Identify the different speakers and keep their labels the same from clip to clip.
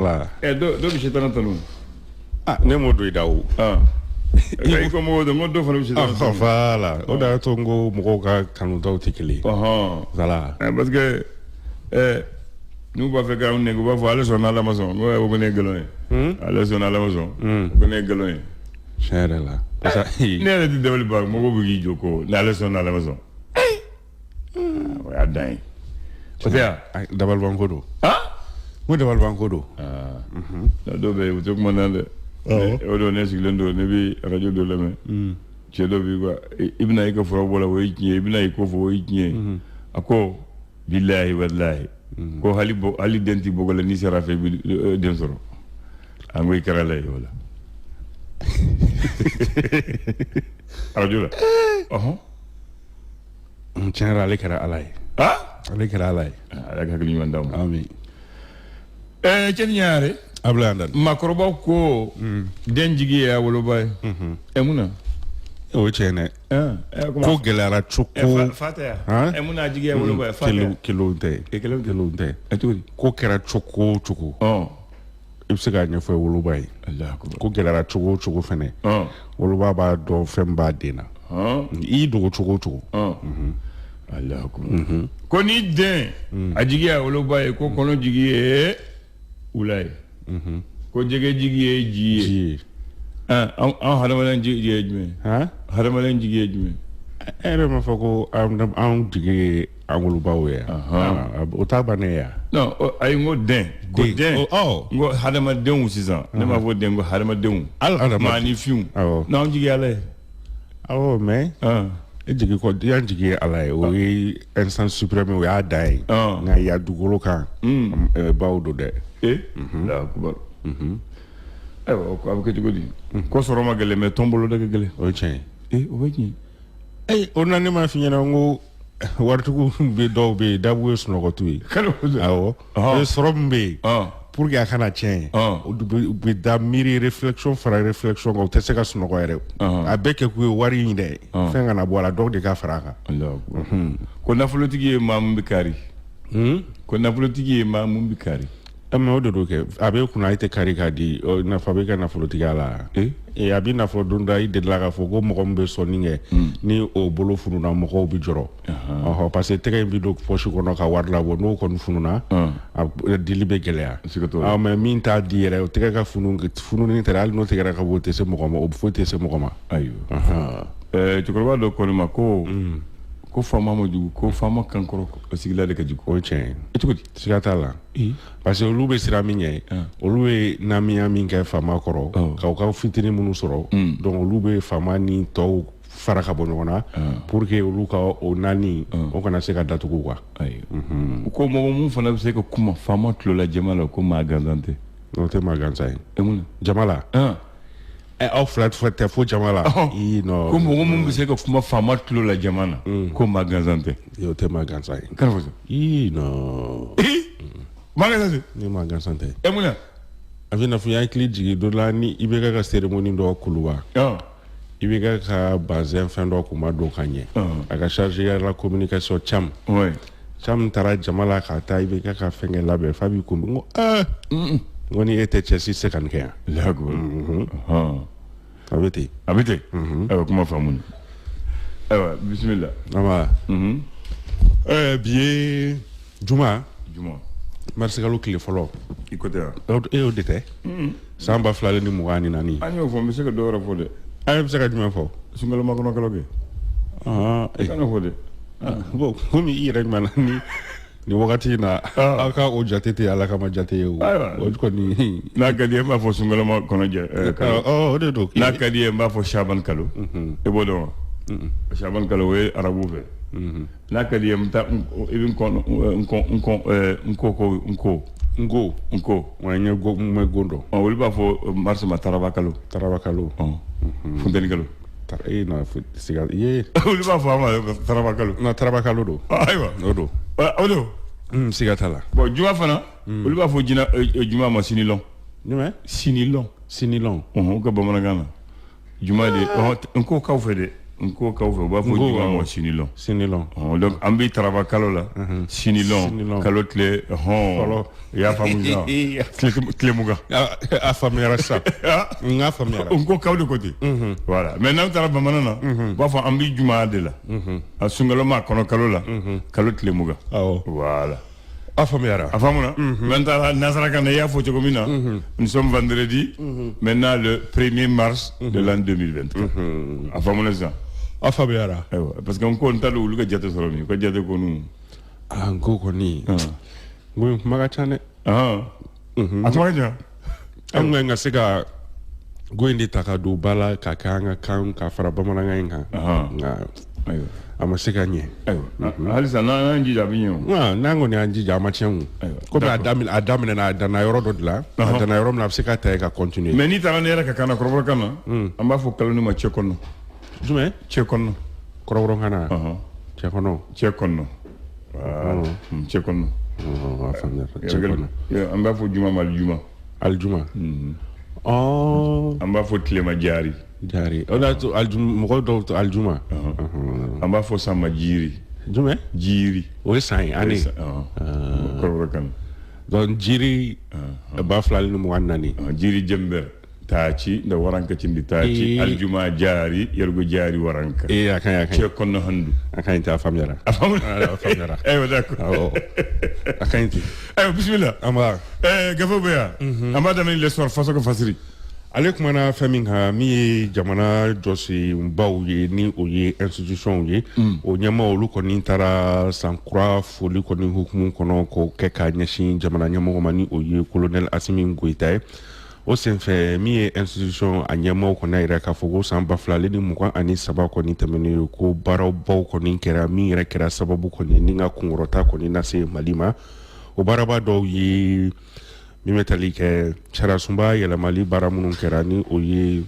Speaker 1: Voilà.
Speaker 2: Ɛ, dɔ bɛ sitana tanu.
Speaker 1: Ah, ne m'o don i da o.
Speaker 2: Ah. I ko mɔgɔw dɔn, n ko dɔ fana bɛ sitana tanu.
Speaker 1: Voilà, o de y'a to n ko mɔgɔw ka kanutaw tɛ kelen ye. Voilà.
Speaker 2: Parce que n'u b'a fɛ k'anw nɛgɛ, u b'a fɔ ale sɔnna, Ala ma sɔn. N ko ko ne ye nkalon ye. Ale sɔnna, Ala ma sɔn. Ko ne ye nkalon ye.
Speaker 1: Tiɲɛ yɛrɛ la. Parce que
Speaker 2: Ne yɛrɛ tɛ dabali ban, mɔgɔw bɛ k'i jɔ ko n'ale sɔnna, Ala ma sɔn. O y'a dan ye. O tɛ yan.
Speaker 1: Dabalibanko don.
Speaker 2: Ah?
Speaker 1: N ko dabalibanko don.
Speaker 2: Dɔw bɛ yen, u tɛ kuma na dɛ. O don ne sigilen don, ne bɛ arajo dɔ lamɛn. Cɛ dɔ b'i quoi, i bɛna i ka fura bɔ la, o ye tiɲɛ ye, i bɛna i ko fɔ, o ye tiɲɛ ye. A ko bilahi walahi ko hali hali den tɛ bɔgɔ la, n'i sera fɛ, i bɛ den sɔrɔ. An ko i kɛra la ye o la. Arajo la. Ɔhɔn.
Speaker 1: Tiɲɛ yɛrɛ, ale kɛra Ala ye.
Speaker 2: Ah?
Speaker 1: Ale kɛra Ala ye.
Speaker 2: Ala ka hakili ɲuman d'aw ma.
Speaker 1: Amin.
Speaker 2: Cɛni ɲare.
Speaker 1: Abulaye Andani.
Speaker 2: Maakɔrɔbaw ko den jigi ye a woloba ye. Ɛ, mun na?
Speaker 1: O ye tiɲɛ dɛ. Ko gɛlɛyara cogo.
Speaker 2: Fa tɛ yan. Ɛ, mun na a jigi ye a woloba ye? Fa tɛ yan.
Speaker 1: Kelenw tɛ.
Speaker 2: Kelenw tɛ.
Speaker 1: Kelenw tɛ.
Speaker 2: Ɛ, cogo di?
Speaker 1: Ko kɛra cogo o cogo. I bɛ se k'a ɲɛfɔ i woloba ye. Ko gɛlɛyara cogo o cogo fɛnɛ. Woloba b'a dɔn fɛn b'a den na. I y'i dogo cogo o cogo.
Speaker 2: Alahu akubar. Ko ni den a jigi ye a woloba ye, ko kɔnɔ jigi ye wula ye. Ko jɛgɛ jigi ye ji ye.
Speaker 1: Ji ye.
Speaker 2: An hadamaden jigi ye jumɛn ye? Hadamaden jigi ye jumɛn ye?
Speaker 1: E yɛrɛ m'a fɔ ko anw jigi ye an wolobaw ye yan. O t'a bannen ye yan.
Speaker 2: Non, ayi, n ko den. Ko den. N ko hadamadenw sisan. Ne m'a fɔ den, ko hadamadenw. Maaninfinw. Non, an jigi ye Ala ye.
Speaker 1: Awɔ, mais e jigi kɔ, y'an jigi ye Ala ye, o ye instance suprême, o y'a dan ye. Nka yan dugukolo kan, baw don dɛ.
Speaker 2: Ee, Alahu akubar. Ayiwa, a bɛ kɛ cogo di? Ko sɔrɔ ma gɛlɛn, mais tɔn bolo da ka gɛlɛn.
Speaker 1: O ye tiɲɛ ye.
Speaker 2: Ee, o bɛ tiɲɛ.
Speaker 1: Ee, o na ne m'a f'i ɲɛna n ko waritigiw bɛ, dɔw bɛ yen, dabu ye sunɔgɔtu ye. Awɔ. Sɔrɔ min bɛ yen, pour que a kana tiɲɛ, u bɛ da miiri, réflexion fara réflexion kan, u tɛ se ka sunɔgɔ yɛrɛ. A bɛɛ kɛ kun ye wari in dɛ, fɛn kana bɔ a la, dɔw de ka fara a kan.
Speaker 2: Ko nafolotigi ye maa min bɛ kari. Ko nafolotigi ye maa min bɛ kari.
Speaker 1: Mais o de don kɛ, a bɛ kunna, i tɛ kari k'a di, nafa bɛ kɛ nafolotigiya la. A bɛ nafolo don da, i delila k'a fɔ ko mɔgɔ min bɛ sɔnni kɛ, ni o bolo fununa, mɔgɔw bɛ jɔrɔ. Ɔhɔ, parce que tɛgɛ in bɛ don poche kɔnɔ ka wari labɔ, n'o kɔni fununa, a dili bɛ gɛlɛya. Mais min t'a di yɛrɛ, o tɛgɛ ka funu, fununi tɛ, hali n'o tɛgɛra ka bɔ, o tɛ se mɔgɔ ma, o foyi tɛ se mɔgɔ ma.
Speaker 2: Ayiwa. Cɛkɔrɔba dɔ ko ne ma ko faama ma jugu, ko faama kankɔrɔ sigila de ka jugu.
Speaker 1: O ye tiɲɛ ye.
Speaker 2: Cogo di?
Speaker 1: Siga t'a la. Parce que olu bɛ siran min ɲɛ, olu ye namiya min kɛ faama kɔrɔ, ka u ka fitinin minnu sɔrɔ, donc olu bɛ faama ni tɔw fara ka bɔ ɲɔgɔn na pour que olu ka o naani o kana se ka datugu quoi.
Speaker 2: U ko mɔgɔ mun fana bɛ se ka kuma faama tulo la jama la, ko maa gansan tɛ.
Speaker 1: O tɛ maa gansan ye.
Speaker 2: Mun?
Speaker 1: Jama la. Aw fila tɛ fo jama la.
Speaker 2: Ko mɔgɔ mun bɛ se ka kuma faama tulo la jama na, ko maa gansan tɛ.
Speaker 1: O tɛ maa gansan ye.
Speaker 2: Kana fɔ.
Speaker 1: Ii, non.
Speaker 2: Maa gansan tɛ.
Speaker 1: Ne maa gansan tɛ.
Speaker 2: Ɛ, mun na?
Speaker 1: A bɛ n'a fɔ i hakili jigin dɔ la ni IBK ka cérémonie dɔ Kuluba. IBK ka bazin fɛn dɔ kun ma don ka ɲɛ. A ka chargé de la communication Cham. Cham taara jama la ka taa IBK ka fɛnkɛ labɛn f'a b'i kun, n ko ɛɛ, n ko ni e tɛ, cɛ si tɛ se ka nin kɛ yan. A bɛ ten.
Speaker 2: A bɛ ten. Ayiwa, kuma faamu. Ayiwa, bisimila.
Speaker 1: Nba. Ɛɛ, bi ye juma.
Speaker 2: Juma.
Speaker 1: Marisikalo tile fɔlɔ.
Speaker 2: I ko tɛ wa?
Speaker 1: E y'o de tɛ. San 2024.
Speaker 2: An y'o fɔ, n bɛ se ka dɔ wɛrɛ fɔ dɛ.
Speaker 1: A bɛ se ka jumɛn fɔ?
Speaker 2: Sunkalo makɔnɔ kalo kɛ. I kana fɔ dɛ.
Speaker 1: Bon, komi i yɛrɛ ɲuman ni nin wagati in na, aw ka o jate tɛ Ala kama jate ye o. O kɔni.
Speaker 2: N'a ka di ye, n b'a fɔ sunkalo makɔnɔ jɛ kalo.
Speaker 1: O de don.
Speaker 2: N'a ka di ye, n b'a fɔ Shaban kalo. E b'o dɔn wa? Shaban kalo, o ye arabu fɛ. N'a ka di ye, n bɛ taa, i bɛ n kɔ n kɔ n kɔ n ko ko n ko.
Speaker 1: N ko.
Speaker 2: N ko.
Speaker 1: Wa n ye go, n bɛ go dɔn.
Speaker 2: Olu b'a fɔ mars ma taraba kalo.
Speaker 1: Taraba kalo.
Speaker 2: Funteni kalo.
Speaker 1: E na siga ye.
Speaker 2: Olu b'a fɔ a ma taraba kalo.
Speaker 1: Na taraba kalo don.
Speaker 2: Ayiwa.
Speaker 1: O don.
Speaker 2: O don.
Speaker 1: Siga t'a la.
Speaker 2: Bon, juma fana, olu b'a fɔ jina juma ma sinilɔn.
Speaker 1: Jumɛn?
Speaker 2: Sinilɔn.
Speaker 1: Sinilɔn.
Speaker 2: U ka bamanankan na. Juma de, n ko k'aw fɛ dɛ. N ko kaw fɛ u b'a fɔ juma mɔ sini lɔn.
Speaker 1: Sini lɔn.
Speaker 2: Donc an bɛ taraba kalo la, sini lɔn, kalo tile hɔn, i y'a faamu sisan, tile 20.
Speaker 1: A faamuyara sisan, n k'a faamuyara.
Speaker 2: N ko kaw de ko ten. Voilà, mais n'an taara bamanan na, u b'a fɔ an bɛ juma de la, a sunkalo ma kɔnɔ kalo la, kalo tile 20.
Speaker 1: Awɔ.
Speaker 2: Voilà.
Speaker 1: A faamuyara.
Speaker 2: A faamuna. Mais n taara nansarakan na, i y'a fɔ cogo min na, nous sommes vendredi maintenant, le 1er mars de l'an 2024. A faamuna sisan.
Speaker 1: A faamuyara.
Speaker 2: Ayiwa, parce que n ko n t'a dɔn olu ka jate sɔrɔ min, u ka jate ko nu.
Speaker 1: Ah, n ko kɔni, n ko kuma ka ca dɛ.
Speaker 2: A kuma ka ca.
Speaker 1: An kun ka se ka go in de ta ka don ba la ka kɛ an ka kan ka fara bamanankan in kan, nka
Speaker 2: ayiwa
Speaker 1: a ma se ka ɲɛ.
Speaker 2: Ayiwa, halisa n'an jija, a bɛ ɲɛ o.
Speaker 1: N'an kɔni y'an jija, a ma tiɲɛ o. Komi a daminɛ, a daminɛna, a danna yɔrɔ dɔ de la, a danna yɔrɔ min na, a bɛ se ka ta yen ka continuer.
Speaker 2: Mais n'i taara ne yɛrɛ ka kan na, kɔrɔbɔrɔkan na, an b'a fɔ kalo ma cɛ kɔnɔ.
Speaker 1: Jumɛn?
Speaker 2: Cɛ kɔnɔ.
Speaker 1: Kɔrɔbɔrɔkan na? Cɛ kɔnɔ.
Speaker 2: Cɛ kɔnɔ, cɛ kɔnɔ.
Speaker 1: A faamuyara, cɛ kɔnɔ.
Speaker 2: An b'a fɔ juma ma alijuma.
Speaker 1: Alijuma.
Speaker 2: An b'a fɔ tilema jari.
Speaker 1: Jari, o de y'a to alijuma, mɔgɔ dɔw to alijuma.
Speaker 2: An b'a fɔ san ma jiri.
Speaker 1: Jumɛn?
Speaker 2: Jiri.
Speaker 1: O ye san ye année.
Speaker 2: Kɔrɔbɔrɔkan na.
Speaker 1: Donc jiri 2024.
Speaker 2: Jiri jɛmbɛr taaci nde waranka cindi taaci aljuma jaari yergo jaari waranka.
Speaker 1: Ee, a ka ɲi, a ka ɲi.
Speaker 2: Cɛ kɔnɔ handu.
Speaker 1: A ka ɲi ten, a faamuyara.
Speaker 2: A faamuyara.
Speaker 1: A faamuyara.
Speaker 2: Ayiwa, d'accord.
Speaker 1: Awɔ, a ka ɲi ten.
Speaker 2: Ayiwa, bisimila.
Speaker 1: An b'a
Speaker 2: Gafe bɛ yan, an b'a daminɛ L'Essor, faso ka fasiri.
Speaker 1: Ale kumana fɛn min kan, min ye jamana jɔsenbaw ye, ni o ye institutionw ye, o ɲɛmaa olu kɔni taara san kura foli kɔni hukumu kɔnɔ k'o kɛ ka ɲɛsin jamana ɲɛmɔgɔ ma, ni o ye colonel Asimi Goyita ye. O senfɛ, min ye institution a ɲɛmaaw kɔni y'a yira k'a fɔ ko san 2023 kɔni tɛmɛnen, ko baarabaw kɔni kɛra, min yɛrɛ kɛra sababu kɔni ni ka kunkɔrɔta kɔni lase Mali ma. O baaraba dɔw ye min bɛ tali kɛ sariyasunba yɛlɛmali baara minnu kɛra, ni o ye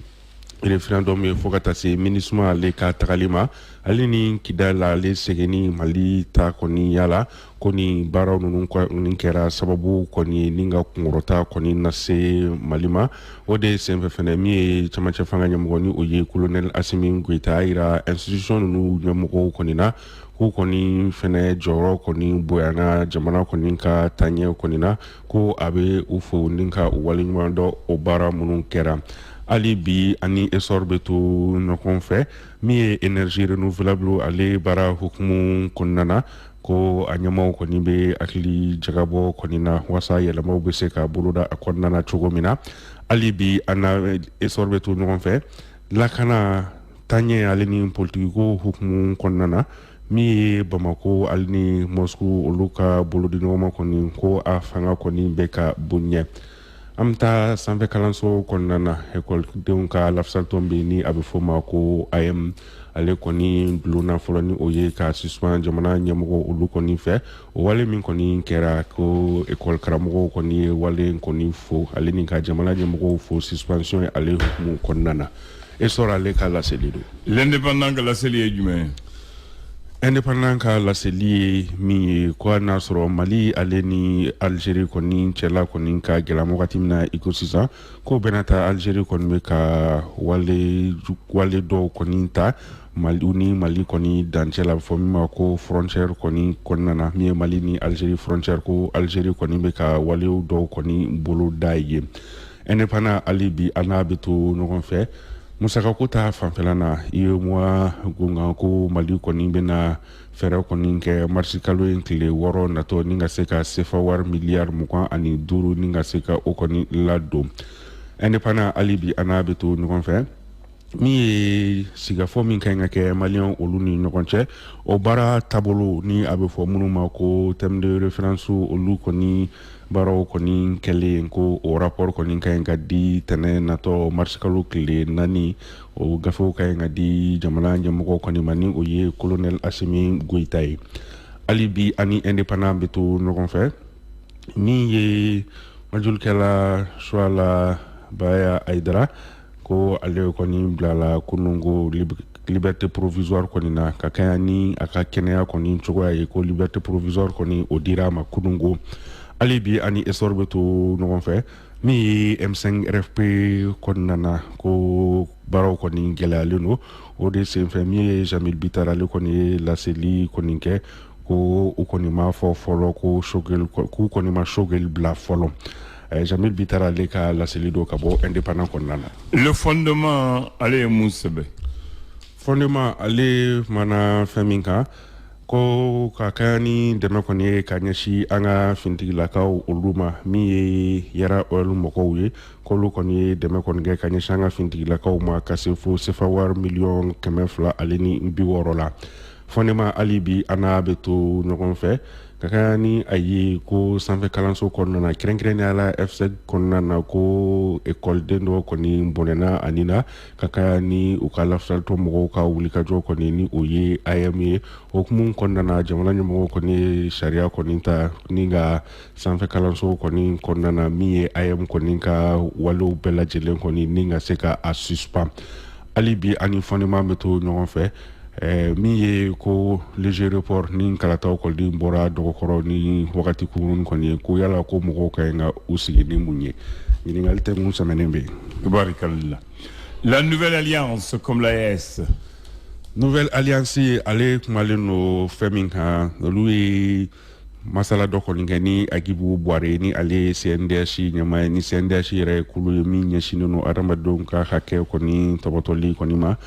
Speaker 1: référendum ye, fo ka taa se MINUSMA ale ka tagali ma, ale ni Kidal ale seginni Mali ta kɔni yala ko ni baaraw ninnu kɔni kɛra sababu kɔni ye ni ka kunkɔrɔta kɔni lase Mali ma. O de senfɛ fɛnɛ, min ye camancɛ fanga ɲɛmɔgɔ, ni o ye colonel Asimi Goyita, a yira institution ninnu ɲɛmɔgɔw kɔni na k'u kɔni fɛnɛ jɔyɔrɔ kɔni bonyana jamana kɔni ka taaɲɛ kɔni na, ko a bɛ u fo ni ka u waleɲuman dɔn o baara minnu kɛra. Hali bi, ani Essor bɛ to ɲɔgɔn fɛ. Min ye énergie renouvelable ale baara hukumu kɔnɔna na, ko a ɲɛmaaw kɔni bɛ hakili jagabɔ kɔni na walasa yɛlɛmaw bɛ se ka boloda a kɔnɔna na cogo min na. Hali bi, an na Essor bɛ to ɲɔgɔn fɛ. Lakana taaɲɛ ale ni politikiko hukumu kɔnɔna na, min ye Bamako ale ni Moscou olu ka bolodi ɲɔgɔnma kɔni, ko a fanga kɔni bɛ ka bonya. An bɛ taa sanfɛ kalanso kɔnɔna na, ekɔlidenw ka lafasalitɔn bɛ yen ni a bɛ fɔ o ma ko AEEM, ale kɔni dulonna fɔlɔ, ni o ye ka suspend jamana ɲɛmɔgɔ olu kɔni fɛ. O wale min kɔni kɛra, ko ekɔli karamɔgɔw kɔni ye wale kɔni fo, ale ni ka jamana ɲɛmɔgɔw fo suspension ye ale hukumu kɔnɔna na. Essor ale ka laseli don.
Speaker 2: L'Indépendant ka laseli ye jumɛn ye?
Speaker 1: Indépendant ka laseli ye min ye, ko hali n'a sɔrɔ Mali ale ni Algérie kɔni cɛla kɔni ka gɛlɛn wagati min na i ko sisan, ko bɛna taa Algérie kɔni bɛ ka wale dɔw kɔni ta Mali ni Mali kɔni dancɛ la, fɔ min ma ko frontière kɔni kɔnɔna na, min ye Mali ni Algérie frontière, ko Algérie kɔni bɛ ka walew dɔw kɔni bolo da yen. Indépendant, hali bi an n'a bɛ to ɲɔgɔn fɛ. Musakako ta fanfɛla na, UEMOA gunkan ko Mali kɔni bɛna fɛɛrɛ kɔni kɛ marisi kalo in tile 6 natɔ ni ka se ka sefa wari miliyari 25 ni ka se ka o kɔni ladon. Indépendant, hali bi an n'a bɛ to ɲɔgɔn fɛ. Min ye sigafɔ min ka ɲi ka kɛ maliyɛn olu ni ɲɔgɔn cɛ, o baara taabolo ni a bɛ fɔ minnu ma ko thème de référence, olu kɔni baaraw kɔni kɛlen, ko o rapport kɔni ka ɲi ka di tɛnɛ natɔ marisikalo tile 4. O gafew ka ɲi ka di jamana ɲɛmɔgɔw kɔni ma, ni o ye colonel Asimi Goyita ye. Hali bi, ani Indépendant bɛ to ɲɔgɔn fɛ. Min ye majulikɛla Suala Baya Ayidara, ko ale kɔni bilala kununko liberté provisoire kɔni na ka kɛɲɛ ni a ka kɛnɛya kɔni cogoya ye, ko liberté provisoire kɔni o dira a ma kununko. Hali bi, ani Essor bɛ to ɲɔgɔn fɛ. Min ye M5 RFP kɔnɔna na, ko Baaraw kɔni gɛlɛyalen don. O de senfɛ, min ye Jeamille Bittar, ale kɔni ye laseli kɔni kɛ ko u kɔni m'a fɔ fɔlɔ ko Choguel, k'u kɔni ma Choguel bila fɔlɔ. Jeamille Bittar, ale ka laseli don ka bɔ Indépendant kɔnɔna na.
Speaker 2: Le Fondement, ale ye mun sɛbɛn?
Speaker 1: Fondement, ale mana fɛn min kan, ko ka kɛ ni dɛmɛ kɔni ye ka ɲɛsin an ka finitigilakaw olu ma, min ye Yara Oil mɔgɔw ye, k'olu kɔni ye dɛmɛ kɔni kɛ ka ɲɛsin an ka finitigilakaw ma ka se fo sefa wari miliyɔn 260 la. Fondement, hali bi an n'a bɛ to ɲɔgɔn fɛ, ka kan ni a ye ko sanfɛ kalanso kɔnɔna na, kɛrɛnkɛrɛnnenya la FSEG kɔnɔna na, ko ekɔliden dɔ kɔni bɔnɛna ani na ka kan ni u ka lafasalitɔ mɔgɔw ka wulikajɔ kɔni, ni o ye AEEM ye. O hukumu kɔnɔna na, jamana ɲɛmɔgɔ kɔni ye sariya kɔni ta ni ka sanfɛ kalanso kɔni kɔnɔna na, min ye AEEM kɔni ka walew bɛɛ lajɛlen kɔni ni ka se ka a suspend. Hali bi ani Fondement bɛ to ɲɔgɔn fɛ. Min ye ko léger report ni kalataw kɔni bɔra dɔgɔkɔrɔ ni wagati kunkurunnin kɔni ye, ko yala ko mɔgɔw ka ɲi ka u sigi ni mun ye? Ɲininkali tɛ mun sɛmɛnen bɛ yen.
Speaker 2: Barikallah. La Nouvelle Alliance comme l'AES.
Speaker 1: Nouvelle Alliance, ale kumalen don fɛn min kan, olu ye masala dɔ kɔni kɛ ni Agibu Buware, ni ale ye CNDH ɲɛmaa ye, ni CNDH yɛrɛ ye kulu ye min ɲɛsinnen don adamadenw ka hakɛ kɔni tɔbɔtɔli kɔni ma.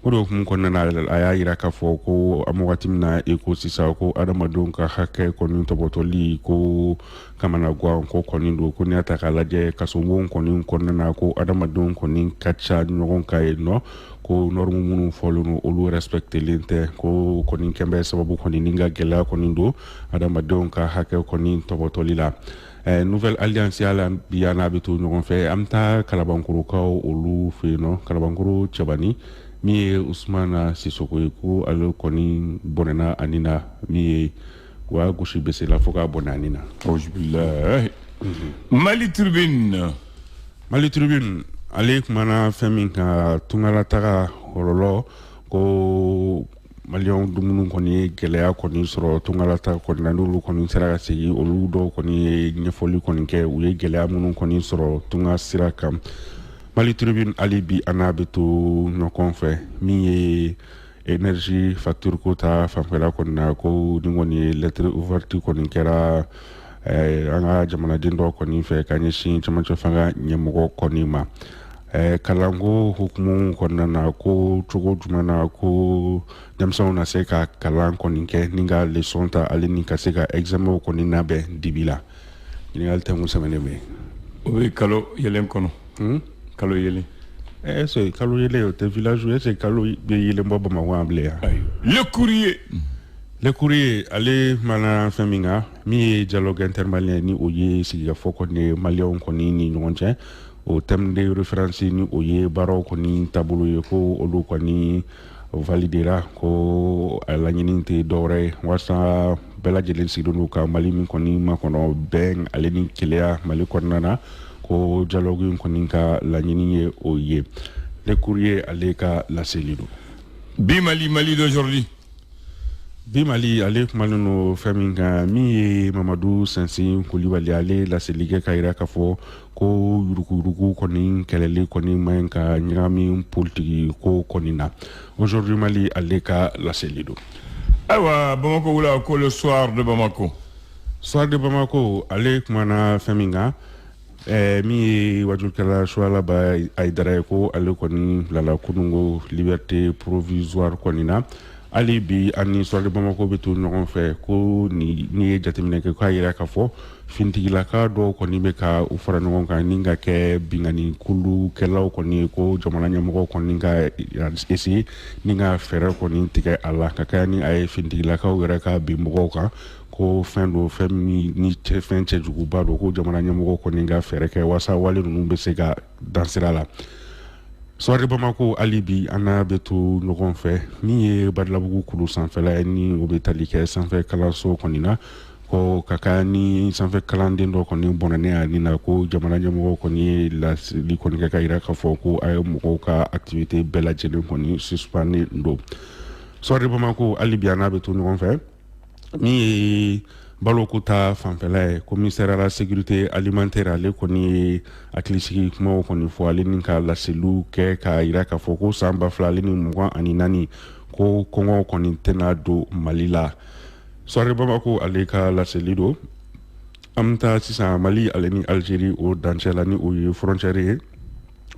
Speaker 1: O de hukumu kɔnɔna na, a y'a yira k'a fɔ ko an bɛ wagati min na i ko sisan, ko adamadenw ka hakɛ kɔni tɔbɔtɔli ko kamanagan ko kɔni don, ko n'i y'a ta k'a lajɛ kasobon kɔni kɔnɔna na, ko adamadenw kɔni ka ca ɲɔgɔn kan yen nɔ, ko norme minnu fɔlen don, olu respectelen tɛ, ko kɔni kɛn bɛ sababu kɔni ni ka gɛlɛya kɔni don adamadenw ka hakɛ kɔni tɔbɔtɔli la. Nouvelle Alliance y'a la bi, an n'a bɛ to ɲɔgɔn fɛ. An bɛ taa Kalabankorokaw olu fɛ yen nɔ, Kalabankoro cɛbani min ye Usumana Sisoko ye, ko ale kɔni bɔnɛna ani na, min ye u y'a gosi bese la fo k'a bɔnɛ ani na.
Speaker 2: Auzubillahi. Mali Tribune.
Speaker 1: Mali Tribune, ale kumana fɛn min kan, tungalataga kɔlɔlɔ, ko maliyɛnw dumuni kɔni ye gɛlɛya kɔni sɔrɔ tungalata kɔni na, n'olu kɔni sera ka segin, olu dɔw kɔni ye ɲɛfɔli kɔni kɛ, u ye gɛlɛya minnu kɔni sɔrɔ tunga sira kan. Mali Tribune, hali bi an n'a bɛ to ɲɔgɔn fɛ. Min ye énergie facture ko ta fanfɛla kɔni na, ko ni kɔni ye lettre ouverte kɔni kɛra an ka jamanaden dɔw kɔni fɛ ka ɲɛsin cɛmancɛ fanga ɲɛmɔgɔ kɔni ma. Kalanko hukumu kɔnɔna na, ko cogo jumɛn na ko denmisɛnw na se ka kalan kɔni kɛ ni ka leçon ta, ale ni ka se ka examen kɔni labɛn dibi la? Ɲininkali tɛ mun sɛbɛnnen bɛ yen.
Speaker 2: O bɛ kalo yelen kɔnɔ. Kalo yelen.
Speaker 1: Est ce que kalo yelen o tɛ village? Est ce que kalo bɛ yelen bɔ Bamakɔ yan bilen yan?
Speaker 2: Le Courrier.
Speaker 1: Le Courrier, ale mana fɛn min kan, min ye dialogue intermalien, ni o ye sigikafɔ kɔni ye maliyɛnw kɔni ni ɲɔgɔn cɛ, o thème de référence, ni o ye baaraw kɔni taabolo ye, ko olu kɔni validera, ko a laɲini tɛ dɔwɛrɛ ye walasa bɛɛ lajɛlen sigilen don ka Mali min kɔni makɔnɔ, bɛn ale ni keleya Mali kɔnɔna na, ko dialogue in kɔni ka laɲini ye o ye. Le Courrier, ale ka laseli don.
Speaker 2: Bi Mali, Mali d'aujourd'hui.
Speaker 1: Bi Mali, ale kumalen don fɛn min kan, min ye Mamadu Sansin Kulibali, ale laseli kɛ ka yira k'a fɔ ko yuruguyurugu kɔni kɛlɛli kɔni man ɲi ka ɲagami politiki ko kɔni na. Aujourd'hui Mali, ale ka laseli don.
Speaker 2: Ayiwa, Bamako wula ko Le Soir de Bamako.
Speaker 1: Soir de Bamako, ale kumana fɛn min kan, min ye wajukɛla Sualaba Ayidara ye, ko ale kɔni bilala kununko liberté provisoire kɔni na. Hali bi ani Soir de Bamako bɛ to ɲɔgɔn fɛ, ko ni n'i ye jateminɛ kɛ, k'a yira k'a fɔ fintigilaka dɔw kɔni bɛ ka u fara ɲɔgɔn kan ni ka kɛ bingani kulukɛlaw kɔni ye, ko jamana ɲɛmɔgɔ kɔni ka essayer ni ka fɛɛrɛ kɔni tigɛ a la, ka kɛ ni a ye fintigilakaw yɛrɛ ka bin mɔgɔw kan, ko fɛn don, fɛn min ni fɛn cɛjuguba don, ko jamana ɲɛmɔgɔ kɔni ka fɛɛrɛ kɛ walasa wale ninnu bɛ se ka dan sira la. Soir de Bamako, hali bi an n'a bɛ to ɲɔgɔn fɛ. Min ye Badilabugu kulu sanfɛla ye, ni o bɛ tali kɛ sanfɛ kalanso kɔni na, ko ka kan ni sanfɛ kalanden dɔ kɔni bɔnɛnen a ni na, ko jamana ɲɛmɔgɔ kɔni ye laseli kɔni kɛ ka yira k'a fɔ ko a ye mɔgɔw ka activité bɛɛ lajɛlen kɔni suspendé don. Soir de Bamako, hali bi an n'a bɛ to ɲɔgɔn fɛ. Min ye Baloko ta fanfɛla ye, commissaire à la sécurité alimentaire, ale kɔni ye hakilisigi kumaw kɔni fɔ, ale ni ka laseliw kɛ k'a yira k'a fɔ ko san 2024, ko kɔngɔ kɔni tɛna don Mali la. Soir Bamako ale ka laseli don. An bɛ taa sisan Mali ale ni Algérie o dancɛ la, ni o ye frontière ye,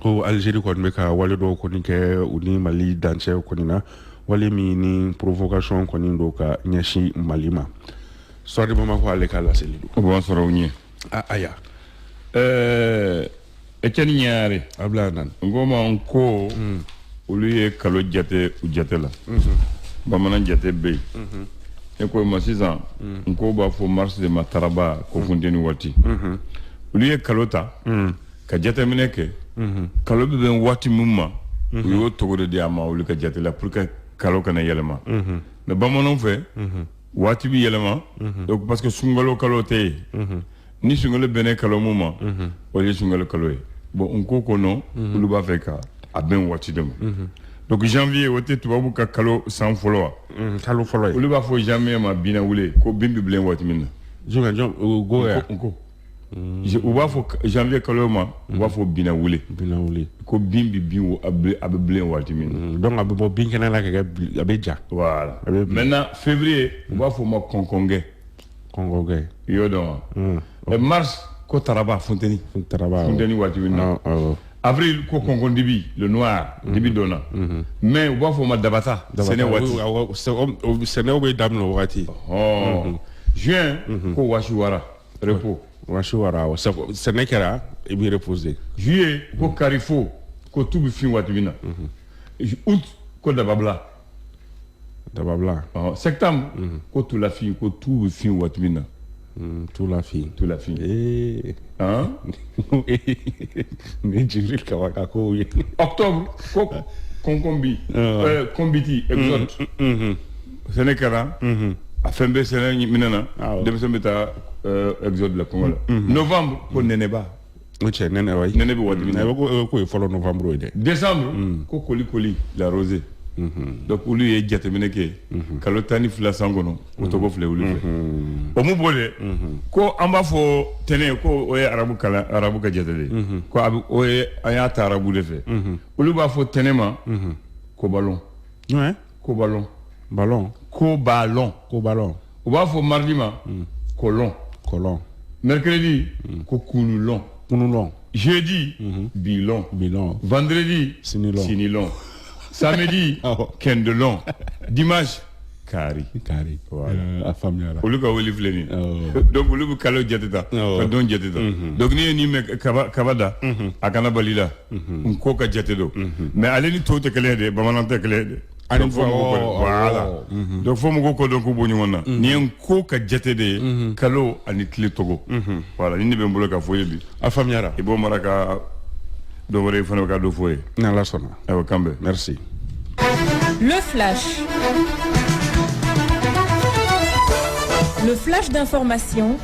Speaker 1: ko Algérie kɔni bɛ ka wale dɔw kɔni kɛ u ni Mali dancɛ kɔni na, wale min ni provocation kɔni don ka ɲɛsin Mali ma. Soir Bamako ale ka laseli don.
Speaker 2: O b'an sɔrɔ u ɲɛ.
Speaker 1: Aya.
Speaker 2: Etienne Ɲare.
Speaker 1: Abila nan.
Speaker 2: N ko ma, n ko olu ye kalo jate u jate la. Bamanan jate bɛ yen. Ne ko ma sisan, n ko b'a fɔ mars de ma taraba, ko funteni waati. Olu ye kalo ta ka jateminɛ kɛ, kalo bɛ bɛn waati min ma, u y'o tɔgɔ de di a ma olu ka jate la, pour que kalo kana yɛlɛma. Mais bamananw fɛ, waati bɛ yɛlɛma, donc parce que sunkalo kalo tɛ yen. Ni sunkalo bɛnnen kalo mun ma, o ye sunkalo kalo ye. Bon, n ko kɔnɔ, olu b'a fɛ ka a bɛn waati de ma. Donc janvier, o tɛ tubabu ka kalo san fɔlɔ wa?
Speaker 1: Kalo fɔlɔ ye.
Speaker 2: Olu b'a fɔ janvier ma binawule, ko bin bɛ bilen waati min na.
Speaker 1: Jumɛn, jɔn o go ya?
Speaker 2: N ko u b'a fɔ janvier kalo ma, u b'a fɔ binawule.
Speaker 1: Binawule.
Speaker 2: Ko bin bɛ bin, a bɛ bilen waati min na.
Speaker 1: Donc a bɛ bɔ bin kɛnɛ la ka kɛ, a bɛ ja.
Speaker 2: Voilà. Maintenant février, u b'a fɔ o ma kɔnkɔnkɛ.
Speaker 1: Kɔnkɔnkɛ.
Speaker 2: I y'o dɔn wa? Mars, ko taraba, funteni.
Speaker 1: Taraba.
Speaker 2: Funteni waati min na. Avril, ko kɔnkɔn dibi, le noir, dibi donna. Mais u b'a fɔ o ma dabata, sɛnɛ waati.
Speaker 1: Sɛnɛw bɛ daminɛ o waati.
Speaker 2: Juin, ko wasiwara, repos.
Speaker 1: Wasiwara, sɛnɛ kɛra, i b'i reposer.
Speaker 2: Juillet, ko karifo, ko tu bɛ fin waati min na. Août, ko dababila.
Speaker 1: Dababila.
Speaker 2: Septembre, ko tulafin, ko tu bɛ fin waati min na.
Speaker 1: Tulafin.
Speaker 2: Tulafin.
Speaker 1: Ee.
Speaker 2: Han.
Speaker 1: Ni Jibril Kaba ka kow ye.
Speaker 2: Octobre, ko kɔnkɔnbi, kɔnbiti, exode. Sɛnɛ kɛra, a fɛn bɛɛ sɛnɛ minɛ na, denmisɛn bɛ taa exode la, kɔngɔ la. Novembre, ko nɛnɛba.
Speaker 1: O cɛ, nɛnɛ wa?
Speaker 2: Nɛnɛ bɛ waati min na.
Speaker 1: Ko ye fɔlɔ novembre ye dɛ.
Speaker 2: Décembre, ko koli koli, la rosée. Donc olu ye jateminɛ kɛ kalo 12 san kɔnɔ, o tɔgɔ filɛ olu fɛ. O mun b'o dɛ, ko an b'a fɔ tɛnɛ, ko o ye arabu kalan, arabu ka jate de ye, ko a bɛ o ye, an y'a ta arabu de fɛ. Olu b'a fɔ tɛnɛ ma ko ballon. Ko ballon.
Speaker 1: Ballon.
Speaker 2: Ko ballon.
Speaker 1: Ko ballon.
Speaker 2: U b'a fɔ mardi ma kolon.
Speaker 1: Kolon.
Speaker 2: Mercredi, ko kunulon.
Speaker 1: Kunulon.
Speaker 2: Jeudi, bilon.
Speaker 1: Bilon.
Speaker 2: Vendredi,
Speaker 1: sinilon.
Speaker 2: Sinilon. Samedi, kendelon. Dimanche, kari.
Speaker 1: Kari.
Speaker 2: Voilà.
Speaker 1: A faamuyara.
Speaker 2: Olu ka wele filɛ nin ye. Donc olu bɛ kalo jate ta, ka don jate ta. Donc n'i ye nin mɛn kaba kaba da, a kana bali la. N ko ka jate don. Mais ale ni tɔw tɛ kelen ye dɛ, bamanan tɛ kelen ye dɛ.
Speaker 1: Ani
Speaker 2: fɔ mɔgɔw, voilà. Donc fo mɔgɔw ko dɔn k'u bɔ ɲɔgɔn na. Nin ye n ko ka jate de ye, kalo ani tile tɔgɔ. Voilà, ni ne bɛ n bolo ka fɔ ye bi.
Speaker 1: A faamuyara.
Speaker 2: I b'o mara ka dɔ wɛrɛ fana ka dɔ fɔ ye.
Speaker 1: N'Ala sɔnna.
Speaker 2: Ayiwa, kan bɛn.
Speaker 1: Merci.
Speaker 3: Le flash. Le flash d'information.